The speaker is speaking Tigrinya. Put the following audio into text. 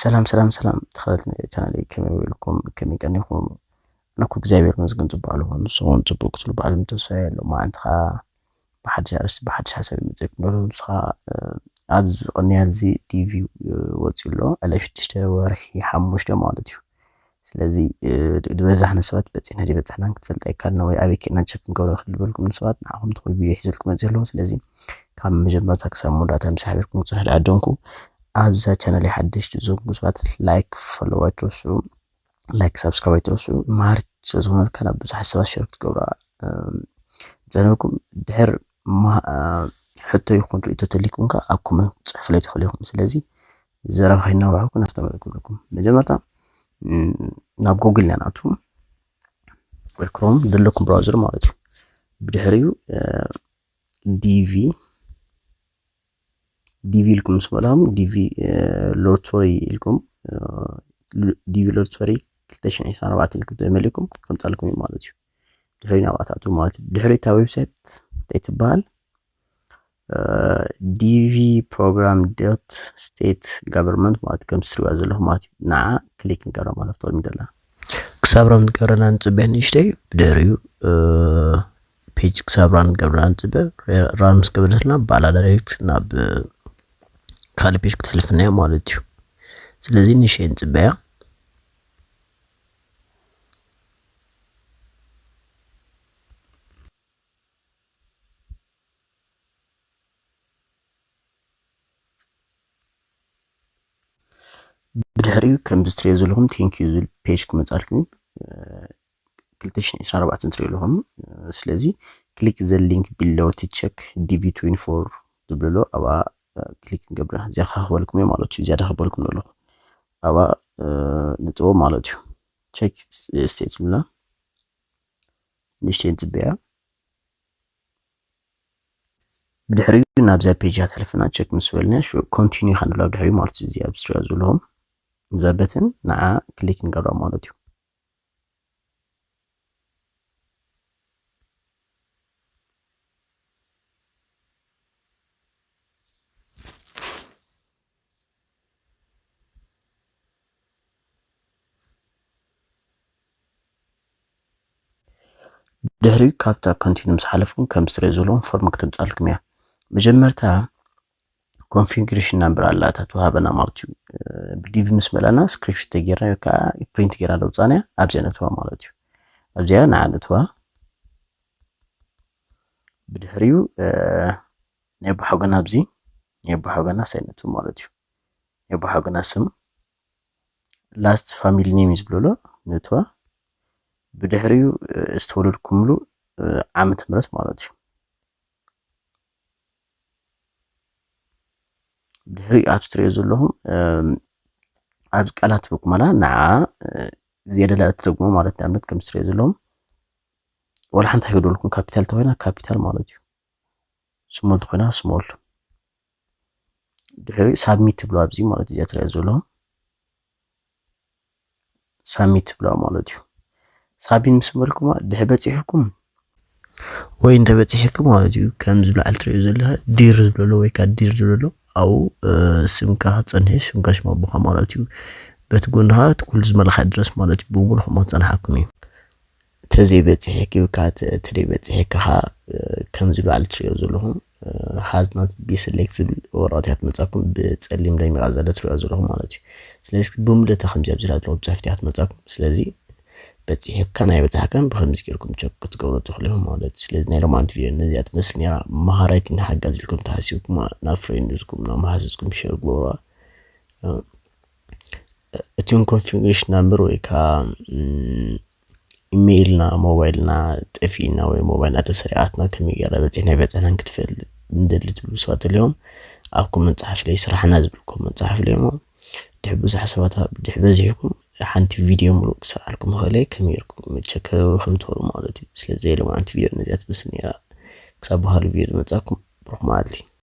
ሰላም ሰላም ሰላም ተኸታተልቲ ቻናለይ፣ ከመይ ውዒልኩም? ከመይ ቀኒኹም? ኣነ እኮ እግዚኣብሔር ይመስገን ጽቡቕ ኣለኹ። ንስኹም ጽቡቕ ክትብሉ ብዓለም ተስፋ ኣሎ። መዓንቲ ኸኣ ብሓድሽ ኣርእስቲ ብሓድሽ ሓሳብ ይመጽእኩም ዘሎ። ንሱ ኸኣ ኣብዚ ቅንያት እዚ ዲቪ ወጺኡ ኣሎ። ዕለት ሽዱሽተ ወርሒ ሓሙሽተ ማለት እዩ። ስለዚ ዝበዛሕና ሰባት በጺሕና ድበጻሕናን ክትፈልጥ ኣይካልና ወይ ኣበይ ኬድና ቸክ ክንገብሮ ንኽእል ዝበልኩም ሰባት ንዓኹም ትኹል ቪድዮ ሒዘልኩም መጽእ ኣለኹ። ስለዚ ካብ መጀመርታ ክሳብ መወዳእታ ምስ ሓቢርኩም ክጽንሕ ድዓደንኩ። ኣብዛ ቻነል ሓደሽቲ ዝኾንኩም ሰባት ላይክ ፎሎው ኣይትረስዑ። ላይክ ሳብስክራይብ ኣይትረስዑ። ማርች ስለዝኾነት ካብ ብዙሓት ሰባት ሸር ክትገብራ ምጸነኩም ድሕር ሕቶ ይኹን ርእቶ ተሊኩም ከ ኣብ ኮመንት ጽሕፉለይ ትኽእሉ ኢኹም። ስለዚ ዘረባ ከይናባሕኩ ናብቲ ተመልኩ ኣለኩም። መጀመርታ ናብ ጉግል ኢና ንኣቱ ወይ ክሮም ዘለኩም ብራውዘር ማለት እዩ። ብድሕሪኡ ዲቪ ዲቪ ኢልኩም ምስ በላኹም ዲቪ ሎተሪ ኢልኩም ዲቪ ሎተሪ ክልተ ሽሕን ዕስራን ኣርባዕተን ኢልኩም ተመሊኩም ከምጻልኩም እዩ ማለት እዩ። ድሕሪ ናብኣ ትኣትዉ ማለት እዩ። ድሕሪ እታ ዌብሳይት እንታይ ትበሃል? ዲቪ ፕሮግራም ዶት ስቴት ጋቨርንመንት ማለት ከም ትሪእዋ ዘለኹም ማለት እዩ። ንዓ ክሊክ ንገብራ ማለት ፍትቕድሚ ደላ ክሳብ ራም ንገብረና ንጽበያ ንእሽተይ። ብድሕሪኡ ፔጅ ክሳብ ራን ንገብረና ንጽበ። ራን ምስ ገበረትና ባላ ዳይሬክት ናብ ካልእ ፔጅ ክትሕልፍና እያ ማለት እዩ። ስለዚ ንእሽተይ ንጽበያ። ብድሕሪኡ ከምዚ ትሪኦ ዘለኹም ቴንክ ዩ ዝብል ፔጅ ክመጻልኩም እዩ። ክልተ ሽሕን ዕስራን ኣርባዕተን ትሪኦ ኣለኹም። ስለዚ ክሊክ ዘ ሊንክ ቢሎ ቱ ቸክ ዲቪ ትዌንቲ ፎር ዝብሎ ኣብኣ ክሊክ ንገብር። እዚኣ ክበልኩም እየ ማለት እዩ። ዝያዳ ክበልኩም ዘለኹ ኣብኣ ንጥቦ ማለት እዩ። ቸክ ስቴት ዝብላ ንእሽተይ ንጽበያ። ብድሕሪኡ ናብዛ ፔጅ ተሕልፍና ቸክ ምስ በልና ሽዑ ኮንቲኒዩ ከንብላ ብድሕሪኡ ማለት እዩ። እዚኣ ኣብ ስሪያ ዘለኹም እዛ በተን ንዓ ክሊክ ንገብራ ማለት እዩ። ድሕሪኡ ካብታ ኮንቲኑ ምስ ሓለፍኩም ከም ስትሬት ዘለዎም ፎርም ክተምጻልኩም እያ። መጀመርታ ኮንፊግሬሽን ናምበር ኣላ እታ ትወሃበና ማለት እዩ። ብዲቪ ምስ መላና ስክሪንሾት ተጌርና ወይ ከዓ ፕሪንት ጌርና ደውፃና ኣብዚኣ ነትዋ ማለት እዩ። ኣብዚኣ ንዓ ነትዋ። ብድሕሪኡ ናይ ኣቦሓጎና ኣብዚ ናይ ኣቦሓጎና ሳይነቱ ማለት እዩ። ናይ ኣቦሓጎና ስም ላስት ፋሚሊ ኔም እዩ ዝብለሎ ነትዋ። ብድሕሪኡ ዝተወለድኩምሉ ዓመተ ምህረት ማለት እዩ። ድሕሪኡ ኣብ ስትሪዮ ዘለኹም ኣብ ቃላት ትበኩም ኣላ ንዓ ዝየደላ ትደግሞ ማለት ንኣብነት ከም ስትሪዮ ዘለኹም ወላ ሓንቲ ኣይገደልኩም ካፒታል ተኮይና ካፒታል ማለት እዩ። ስሞል ተኮይና ስሞል። ድሕሪ ሳብሚት ትብሎ ኣብዚ ማለት እዚኣ ትሪኦ ዘለኹም ሳብሚት ትብሎ ማለት እዩ። ሳብሚት ምስ በልኩማ ድሕሪ በፂሕኩም ወይ እንተ በፂሕኩም ማለት እዩ ከምዚ ብላዕሊ ትሪኦ ዘለካ ዲር ዝብለሎ ወይ ከዓ ዲር ዝብለሎ ኣብኡ ስምካ ክፀንሕ ስምካ ሽም ኣቦካ ማለት እዩ። በቲ ጎንኻ እቲ ኩሉ ዝመልካ ድረስ ማለት እዩ ብሙሉ ከምኡ ክፀንሓኩም እዩ። ተዘይበፅሐኪ ወይ ከዓ ተደይበፅሐኪ ከዓ ከምዚ ብላዕሊ ትሪኦ ዘለኹም ሃዝናት ቢ ሰሌክት ዝብል ወረቐት እያ ትመፃኩም ብፀሊም ደሚቓ ዘለ ትሪኦ ዘለኹም ማለት እዩ። ስለዚ ብሙለተ ከምዚ ኣብዚ ዘለኹም ፅሕፍቲ እያ ትመፃኩም። ስለዚ በፂሕካን ኣይበፃሕካን ብከምዚ ጌርኩም ቸክ ክትገብሩ ትኽእሉ ኢኹም ማለት እዩ። ስለዚ ናይ ሎማዓንቲ ቪድዮ ነዚኣ ትመስል ነይራ። መሃራይትን ሓጋዚት ኢልኩም ተሓሲብኩማ ናብ ፍሬንድስኩም ናብ መሓዙትኩም ሸር ግበሩዋ። እቲን ኮንፊግሬሽን ናምበር ወይ ከዓ ኢሜይልና ሞባይልና ጠፊእና ወይ ሞባይልና ተሰሪቓትና ከመይ ጌርና በፂሕና ኣይበፃሕናን ክትፈልጥ ንደሊ ትብሉ ሰባት ተልዮም ኣብ ኮመንት ፀሓፍለይ ስራሕና ዝብል ኮመንት ፀሓፍለይ እሞ ድሕ ብዙሕ ሰባት ድሕ በዚሕኩም ሓንቲ ቪድዮ ሙሉእ ክሰርዓልኩም ይኽእለ ከመይ ጌርኩም ቸክ ከም ትኽእሉ ማለት እዩ። ስለዚ ሎማዓንቲ ቪድዮ ነዚኣ ትመስል ነይራ። ክሳብ በኻሊ ቪድዮ ዝመፃኩም ብሩኽ መዓልቲ።